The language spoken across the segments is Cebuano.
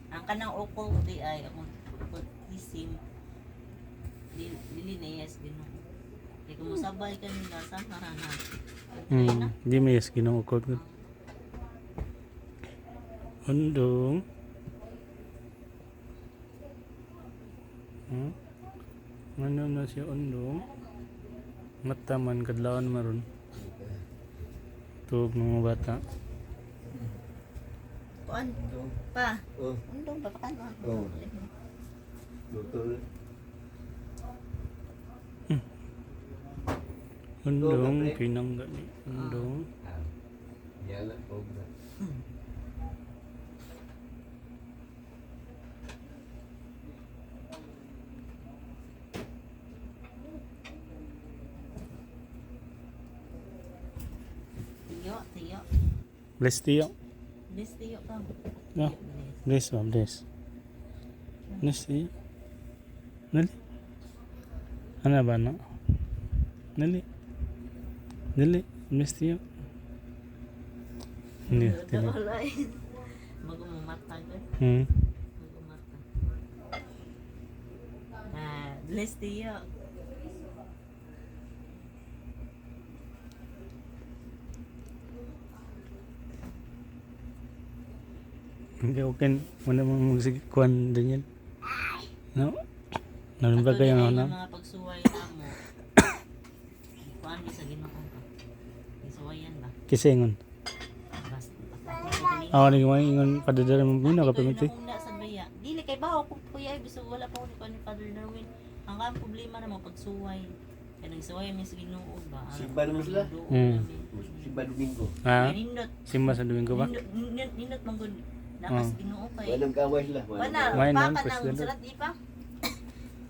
Ang kanang occult di ay akong occultism dili na yes Ginoo. Kay kung mosabay ka nila sa harana. Okay na. Di may yes Ginoo ko. Undong. Ano na si Undong? Mata man kadlawan maron. Tuog ng mga bata. Kuan pa. Oh, Undong pa pakan. Oh. Luto. Undong pinangga ni Undong. Ah. Yala, obra. Tiyo, tiyo. Bless tiyo. Bless tiyo ka. No. Bless. Bless ba, bless. Bless tiyo. Dali. Ano ba na? Dali. Dali. Bless tiyo. Hindi. Tinig. Wala eh. Magumumata gud. Magumata. Ah, bless tiyo. Hindi, okay. Wala mong magsige kuan Daniel. No? Naroon ba Ato kayo di ay na? nga mga pagsuway namo. Kuan di sa Ginoo ka. Gisuwayan ba? Kasi ingon. Basta. Ako ni mga ingon padadala mo muna Ikaw ka pamiti. na sa baya. Dili kay bawo kung kuya ay bisag wala pa ko ni kuan ni Father Darwin. Ang kang problema na mo pagsuway. Kay nagsuway mi sa Ginoo ba? Ang Simba naman sila. duo namin. Simba Domingo. Ha? Kay nindot. Simba sa Domingo ba? Nindot nindot, nindot man gud nakas Ginoo kay. Walang kaway sila. Wala, Why pa not? ka Praise nang the Lord. salat di pa.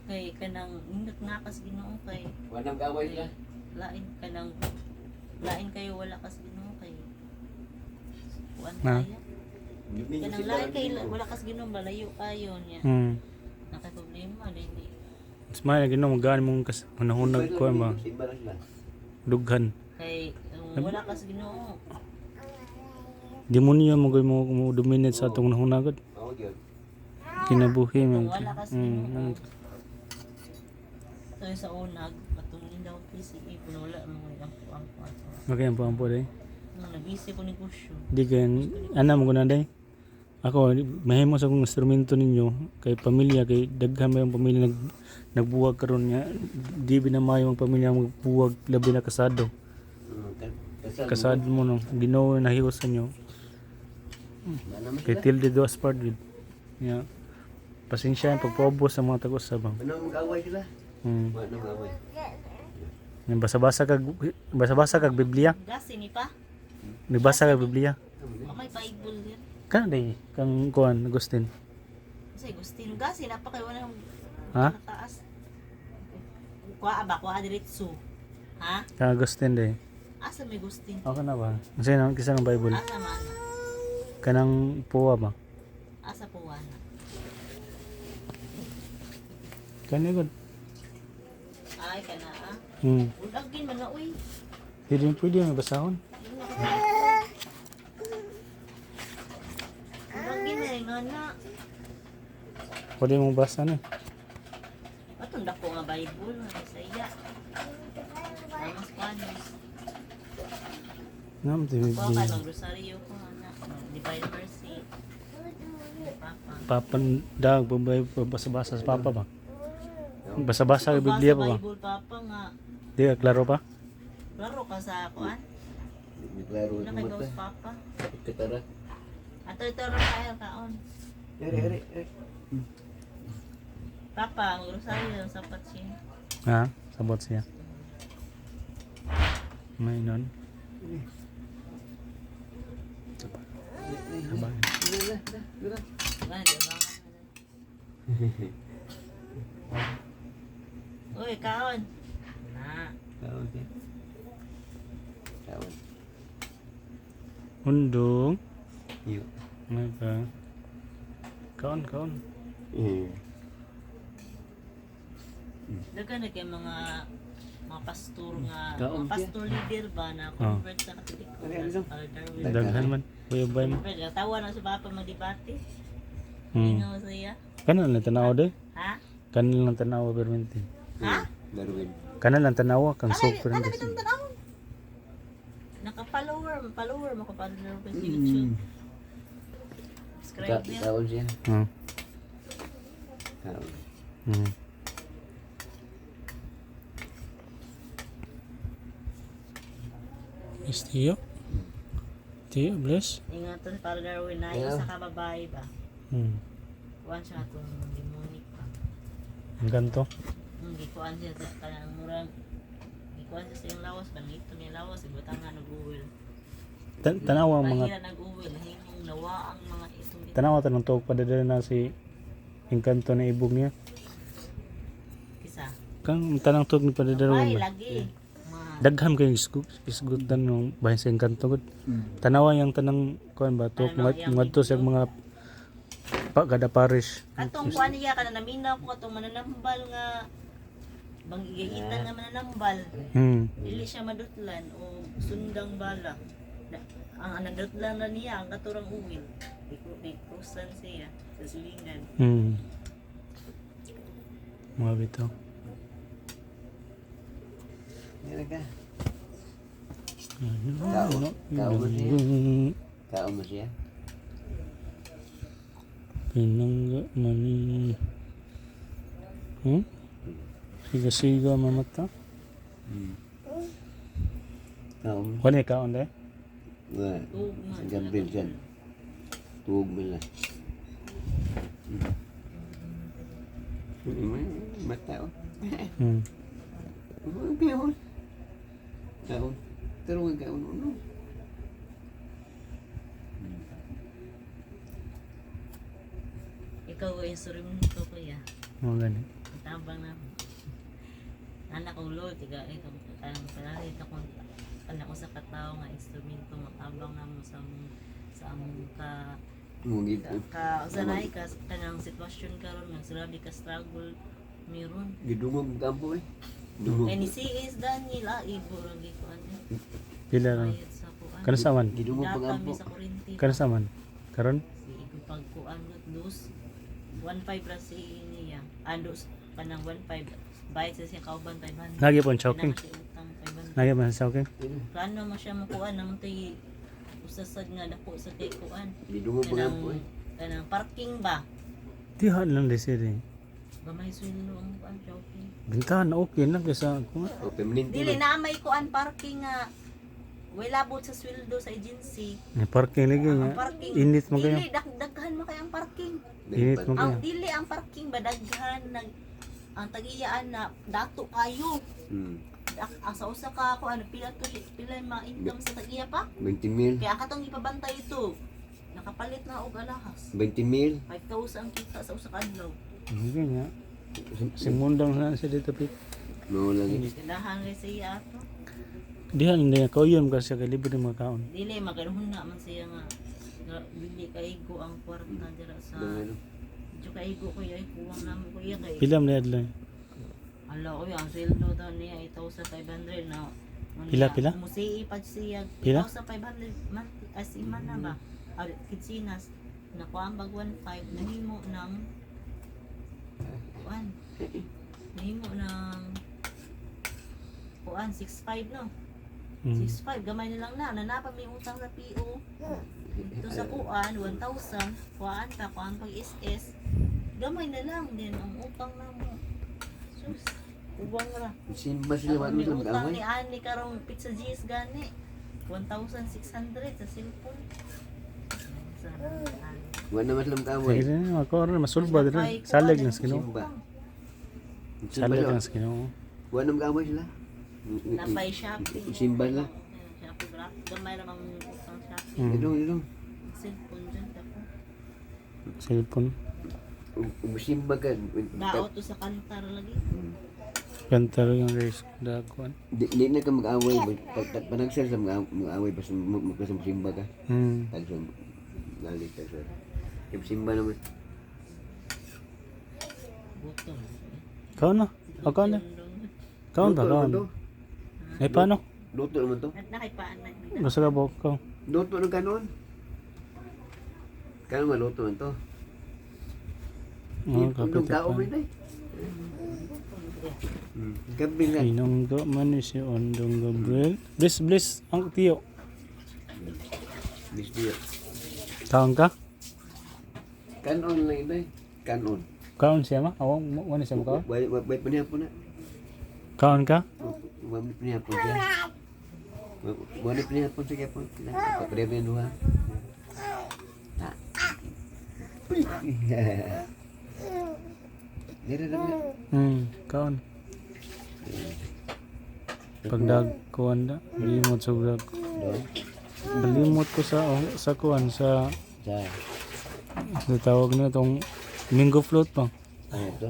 Kay kanang nindot nga kas Ginoo kay Walang kaway sila. lain kanang lain kayo wala kas Ginoo kay kuan Na? kayo. Domingo Kanang simba lain kay Domingo. wala kas Ginoo malayo kayo niya. Nakay problema dili. Mas may lagi no magaan mong kas hunahunag Simba ko ba. Domingo, simba na sila. Dughan. Kay ang wala kas Ginoo. Demonyo mo gay mo mo dominate sa atong hunahunag. Oo, gyud. Kinabuhi man. Kung wala kas Ginoo. So sa unag katong daw PCA kuno wala mo ang kuan kuan. Okay ang po day. Nang nabisi ko negosyo. Di kay ana mo guna day. Ako mahimo sa akong instrumento ninyo kay pamilya kay daghan may ang pamilya nagbuwag karon nga di binamayo ang pamilya magbuwag labi na kasado. Kasal. Kasado mo no Ginoo nahiwas sa inyo. Wala naman Kay sila. tilde do aspart gid. Yeah. Pasensya ang pagpaubos sa mga tag-usab. Ano mag-away sila? Wala nang away. Yung basa-basa kag Biblia. Gasi ni pa. Nagbasa kag Biblia. Wa may Bible din. Kana day kang kuan Agustin. Kasi Agustin gasi na pa kay wala nang Ha? taas. Kuha ba kuha diretso. Ha? Kang Agustin day. Asa may Agustin? Okay na ba? Kasi nang kisa ng Bible. Asa man? Kanang puwa ba? Asa po wala? Kani gud. Ay kana ah. Ulagin man na uy. Pwede pwede may basahon. Ulagin na nga na. Pwede mong basa ni. Atong dako nga Bible nga saya. Mas panos. Nam ti Kuha ka Biblia. ng rosaryo ko ana. Divine Mercy. Papa. Papa dag babay basa-basa sa papa ba? Basa-basa kag Biblia pa ba? Bible papa nga. Di ka klaro pa? Klaro ka sa kuan. Hindi klaro Wala ang kay mata. gawas papa. Katara. Ato ito ra kaya kaon. Ere, ere, ere. Papa, ang rosaryo sapat siya. Ha? Sabot siya. May nun. Sabay. Dara, dara, dara. Wala, di ba? Uy, kaon. Na. Kaon siya. Kaon. Undong. Iyo. May pa. Kaon, kaon. Eh. Daghan na kay mga pastor nga, Kaon mga siya. pastor leader ba na convert sa Katoliko Ano, na ano? sa Father Darwin. Daghan man. Kuya bay mo. Convert, tawa na sa papa magdebate. Ingaw siya. Kanan lang tanawa day. Ha? Kanan lang tanawa permente. Ha? Darwin. Kanan lang tanawa kang super. Kana bitong tanaw. Naka-follower, follower mo ko follower ko sa YouTube. Subscribe niya. Kaon siya. Kaon. Is Tio? Tio, bless. Ingatan para Darwin na Yeah. isa ka babae ba. Kuan siya atong demonic pa. Ang ganto. Gikuan siya sa kanang murang gikuan siya sa iyang lawas, kanang ito niya lawas, ibutang nga nag-uwil. Tanawa ang mga Mahira nag-uwil, himong nawa ang mga itong ito. tanawa tanong tuog padadala na si engkanto na ibog niya. Kisa. Kang tanang tuog ni Ay, padadala ba? lagi. Ma, Dagham kay isgutan ng bahin sa engkanto gud. Tanawa yang tanang kuan ba tuog Tanaw yang ngadto sa mga pa kada parish. Katong kuan niya kana naminaw ko katong mananambal nga bang igahitan nga mananambal. Dili siya madutlan o sundang bala. Na, ang nadutlan na niya ang katurang uwil. Di krusan siya sa silingan. Mga bitaw. Meron ka. Kaon. Kaon mo siya. Kaon mo siya. Pinangga man. Siga-siga mamata. Kaon mo. Wala kaon de. Wala. Tuog man. Sa Gabriel dyan. Tuog mo lang. Mata oh. Kaon. Kaon. Pero nga kaon ano. Ikaw ay instrumento kuya. Mga gani. Ang tabang na. Anak ko Lord, tiga ito kanang panalit akong anak ko sa katao nga instrumento matabang na mo sa among ka Mugid. ka, ka usa ka kanang sitwasyon karon nga grabe ka struggle meron. Gidungog ang kampo eh. Dungog. Kay ni CS Daniel ah ibo ra gyud ko ano. Pila ra. Bayad sa kuan. Kanus man? Gidungog Data pag mi ampo. sa kuryente. Kanus man? Karon? Si igo pagkuan got dos 15 ra si niya. Andos kanang 15 bayad sa siya kauban 500. Lagi po ang choking. Kanang siya utang 500. Lagi pa sa choking. Plano mo siya makuan naman to'y usasad nga dako sa kay kuan. Gidungog pag Kanang ampo eh. kanang parking ba? Diha lang di siya di. Gamay sweldo ang kuan choking. Bintahan okay lang kaysa ako nga. O permanente. Dili na may kuan parking nga wala labot sa sweldo sa agency. May parking lagi Ang nga. parking. Init mo kayo. Dili daghan mo kay ang parking. Init mo Ang kayo. dili ang parking ba daghan nag ang tagiyaan na dato kayo. Ang sa usa ka kuan pila to pila yung mga income sa tagiya pa. 20 mil. Kaya katong ipabantay ito. Nakapalit na og alahas. 20 mil. 5,000 ang kita sa usa ka adlaw. Sige nga. Simundang na siya dito pit. Mao lagi. Kailangan kay siya ato. Diha lang niya kauyon kasi kay libre mga kaon. Dili magalhuna man siya nga dili kaigo ang kwarta dira sa Ano? medyo kaigo kuya ay kuwang namo kuya kay Pila man adlaw? Ala kuya ang sweldo daw niya 8,500 na. Pila, pila? Musii pa siya Pila? 8,500 month as iman na ba? Ah, Kitsinas nakuha ang bag 1.5 nahimo ng kuan nahimo ng kuan 6.5 no. 6.5 gamay na lang na nanapag may utang sa PO dito sa kuan 1,000 kuan pa kuan pag SS gamay na lang din ang utang na mo sus ubang ra. Simba sila Ako wala may sila utang mag-away. ni Ani karong pizza G's gani 1,600 sa cellphone. Wala naman sila mag-away. Sige na ako ron masulba dira. Salig lang sa Ginoo. Simba. Simba Salig sila. lang sa Ginoo. Wala naman mag-away sila. Napay Shopee. Simba sila. Shopee bra. Gamay ra mang utang Shopee. Idong idong. Cellphone dyan tako. Cellphone. Simba ka. Dao to sa kantar lagi. Kantar yung race dakuan. Di na ka mag-away. Panagsal sa mag-away basta basta simba ka. Tagsa galit tagsa. Yung simba naman. Buto. Kaon na. O kaon na. Kaon ba Luto naman kaon? to. Ay paano? Luto naman to. At nakipaan na. Basta ka ba kaon? Luto ng kanon. Kanon maluto naman to. Oo, kapit Undong kao pa. ba day? Gabi na. Inonggo man ni si Ondong Gabriel. Bless, bless ang tiyo. Bisdiyo. Kaon ka? Kanon lang day. Kanon. Kaon siya ma? Awa, wala siya mo kaon? Wait, wait, wait pa niya po na. Kaon ka? Wala pa niya po siya. Wala pa niya po siya po. Papremyo niya duha. Ta. Dira lang na. Kaon. Pagdag kuan da, limot sa vlog. Doon. Limot ko sa sa kuan sa Sa. sa tawag na tong mango float pa. Ano to?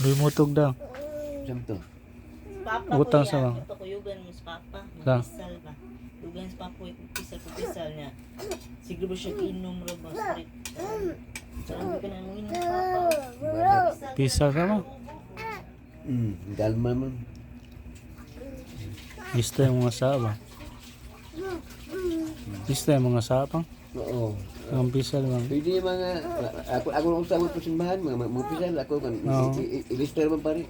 Limot og da. Saan to? Papa Utang ko sa yan. ba? Ito ko yugan mo sa papa. Sa? Magpisal ba? Yugan sa papa ko pisal ko pisal niya. Siguro ba siya giinom ra ba street. Sabi ka na mo inom sa papa. Pisal ka mo. Galma man. Lista yung mga saa ba? Lista yung mga saa pa. Oo. Ang pisal bang. Pwede yung mga ako ako ang usawat po simbahan mga mga pisal ako kan Oo. ilister man pare.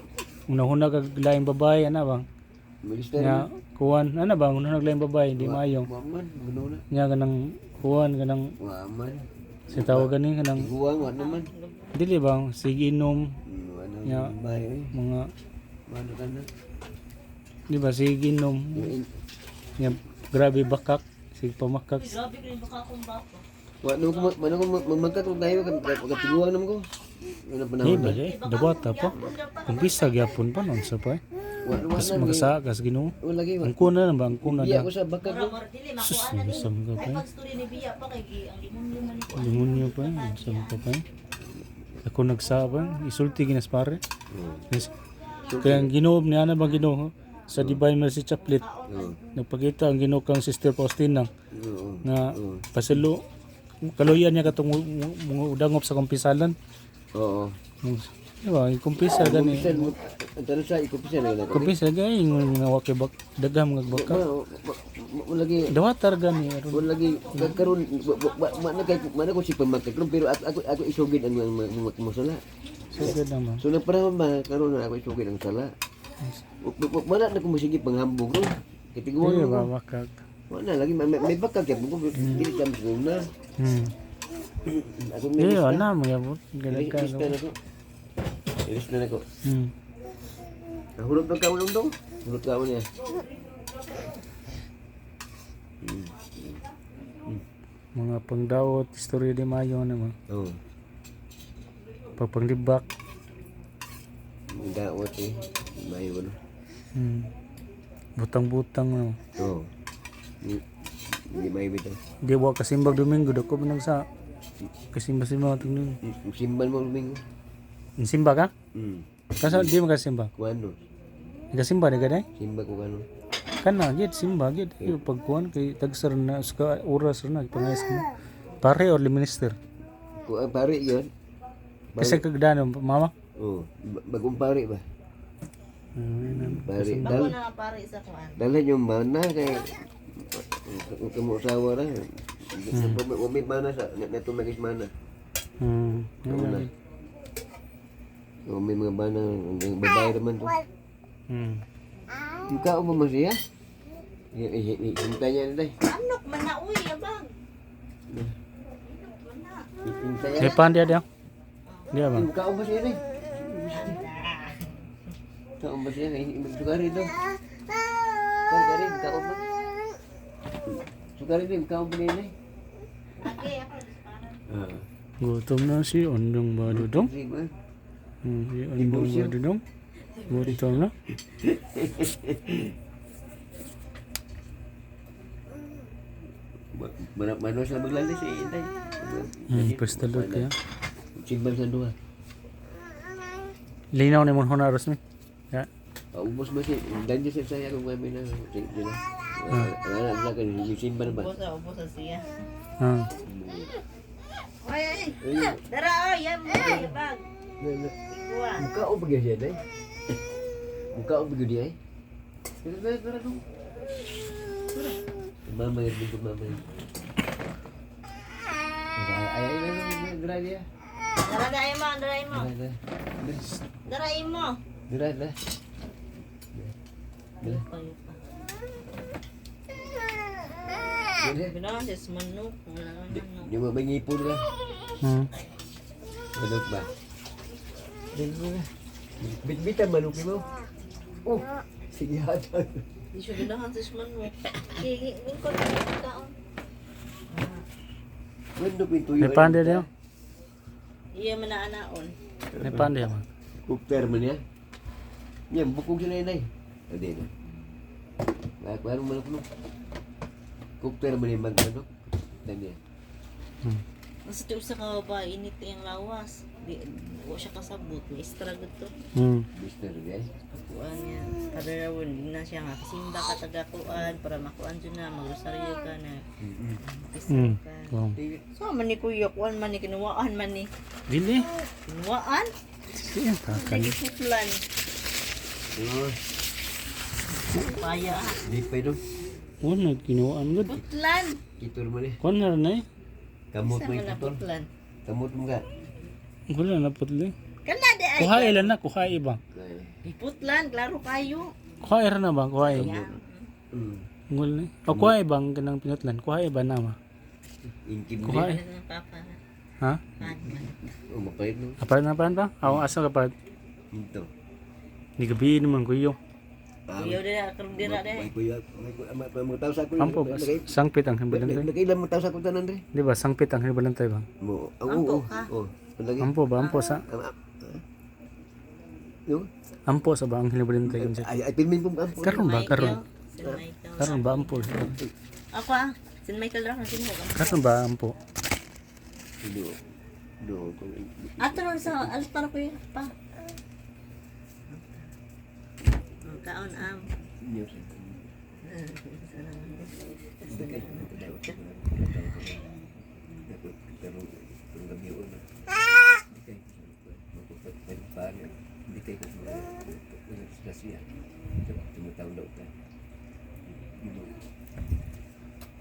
Unahuna kag laing babae ana bang? Ilister. Nya kuan ana bang unahuna kag laing babae di maayo. Wa man gano na. Nya kanang kuan kanang Wa man. sa tawag gani kanang Iguang wa naman. dili bang sige inom Wa na. Ya. Bay oy. mga Mano ka na. di ba sige inom nya grabe bakak sige pamakak. Uy, grabe ko rin baka akong bapa. Wa no ko mano ko mamagkat ko tayo katiguang naman ko. Ano Di panahon ba na. di? Dawata pa. Kung bisa gyapon pa nun sa pa. Eh. Wa wa Kas na. magasakas Ginoo. Wa lagi wa. Ang kuna na ba ang kuna Biya na. ko sa bakak Mura ko. mura dili Sus, makuha na ni. nasam ka pa Ay eh. pag story ni Biya pa kay gi ang demonyo man ni kuan. Demonyo pa eh. Nasam ka pa eh. Ako nagsaba, isulti ginas pare. Yes. Kaya ang Ginoo niya na ba Ginoo sa Divine Mercy Chaplet. Oo. Nagpakita ang Ginoo kang Sister Faustina Oo. na pasilo kaluyan niya katong mga udangop sa kumpisalan. Oo. Di ba? Kumpisa gani. Kumpisa ang tanong sa ikumpisa na ko. Kumpisa gani nga wa kay bak daghang mga baka. Wa lagi Dawatar gani aron. wa lagi karon wa na kay mana ko si pamakak pero ako ako ako isugid ang mga mga sala. Sugod naman. So nagpanahon ba karon na ako isugid ang sala. Wala na ko musige panghambog ro. Kay tiguang Di ko. ba bakak? Wala lagi may bakak gyud ko dili ka na. Ako may Di lista. wala mo yabot. Galag ka. Lista na ko. Lista na ko. Nahulog ka ulong dong. Hulog ka niya. Mga pangdaot, istorya di mayo naman. Oo. Pagpanglibak. Daot eh. May wala. Butang-butang no. Oo. Hindi may bitaw. Di wa kasimbag Domingo dako man sa kasimba simba atong Domingo. Simban mo Domingo. Simba ka? Hmm. Kasa di man kasimba. Kuano. Kasimba di ka day? Simba ko kano. Kana gid simba gid. Yo pagkuan kay tagsar na sa oras na pangayas ko. Pare or minister. Ko ang pare yun. Kasi kagdano mama. Oo. Bagong pare ba? Pare. Bako na nga pare sa kuan. Dalhin yung mana kay kumusawa ra. Umi mana sa natumagis mana. Oo na. Umi mga bana ang babae naman to. Ikaw mo man siya? Hintay niya na day. Anok man na uy abang. Anok man na. Hintay niya. May pan dia dia. Dia ba? Ikaw ba siya day? Ikaw ba siya? Sukari daw. Sukari, ikaw ba? Sukari din, ikaw ba niya day? Okay, ako disparan. Ah. Gutom na si Ondong Badudong. Sige ba? Si Ondong Badudong. Gutom na. Mano sa maglalis eh, tay. Pastalot kaya. Simbang sa duha. Linaw ni mon hona resmi. Ya. Ubos ba si danyo sa saya kung kami na sila. Ang anak nila kan simban ba? Ubosa, ubosa siya. Ah. Oy, ay. Dara oy, yan mo abang. Ikuha. Muka o bagay siya day. Muka o bagay day. Pero pero pero dong. Mama yung bingkot mama. Ay ay ay ay grabe ya. Dara dai mo, daray mo. Dara, dara. Daray mo. Dara, dara. Dara. Kayo pa. Dara. Ganahan siya sa manok. Wala nga manok. Di mo may ngipon ka. Manok ba? Dara, dara. Bitbitan maluki mo. Oh, sige hatag. Di siya ganahan sa manok. Kaya, lingkod na kaon. Manok yung tuyo. May pande niyo. Iya man na anaon. May pande man. Kupter man niya. Yan, bukog sila yun ay. Hindi na. Nakakuha manok no. Kupter man yung manok. Tanya. Nasa ti usa ka babae init ang lawas. Di wa siya kasabot, ni struggle to. Mister guys. Kuan niya. Kada rawon di na siya nga kasimba ka taga kuan para makuan jud na magrosaryo ka na. Isa ka. Oh. So man ni kuya kuan man ni kinuwaan man ni. Dili. Kinuwaan? Sige, takan. Sige putlan. Oh, Paya. Ah. di pa ito. Wala kinuan gud. Putlan. Kitur mo ni. Kuan na rin eh. Kamot Sa mo man na yung kitur. putlan. Kamot mo ka. Wala na putli. Kana di ay. Kuha ilan na, kuha iba. Ay. Putlan, klaro kayo. Kuha ira na ba, kuha Ya. Wala. O kuha iba ang kanang pinutlan, kuha iba na ma. Ingkib Kuha ni. eh. Ano ng papa? Ha? Pan man. Oh, mapalit no. Aparat na paran pa? Ako asa ka parat? Ito. Ni gabi naman kuyo. Kuya dira karon dira May de. kuya. May kuya. Mga tao sa ako. Ampo ba? Sangpit ang hibalantay. Nagkailan mo tao sa ako tanan rin. Di ba? Sangpit ang hibalantay ba? Mo. Oo. Ampo Oo. ka. Oo. Palagi. Ampo ba? Ampo sa No? ampo sa ba ang hibalantay unsa? Ay, ay, pilmin kong ampo. Karon ba? Karon. San Michael. Karon ba ampo? Ako ah. San Michael ra kang tinuog. Karon ba ampo? Do. Do. Ato ron sa altar ko yun pa. Ang kaon am. News.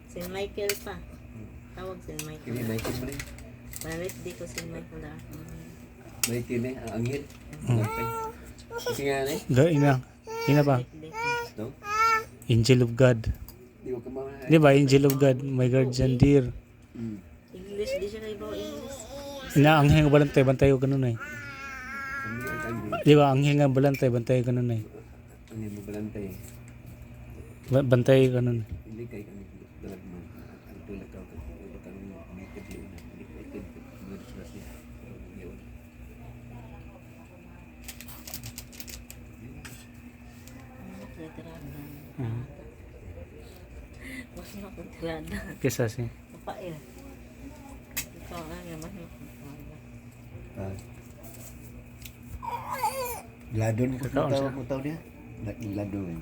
San Michael pa. Tawag San Michael. Palit di ko San Michael ra. Michael eh, ang anghel. Kasi nga eh, Ga ina. Ina ba? Di ko. no? Angel of God. Di ko kamama. Di ba? Angel of God, my guardian dear. English di siya kay bawa English. Ina ang hibalantay bantay ko ganun eh. Di ba? Ang balantay bantay ganun eh. Ang imo balantay. Bantay ganun. Hindi kay kami dalag man. Ang tulad ka ka kami may kadyo na. Hindi kay kay mga disgrasya. Pero yun. Tirada. Mm. Mas na akong tirada. Kesa si. Papail. Ikaw nga mas na akong tirada. Ah. Ladon ko Kakaon siya. tawag mo tawag niya. Ladon.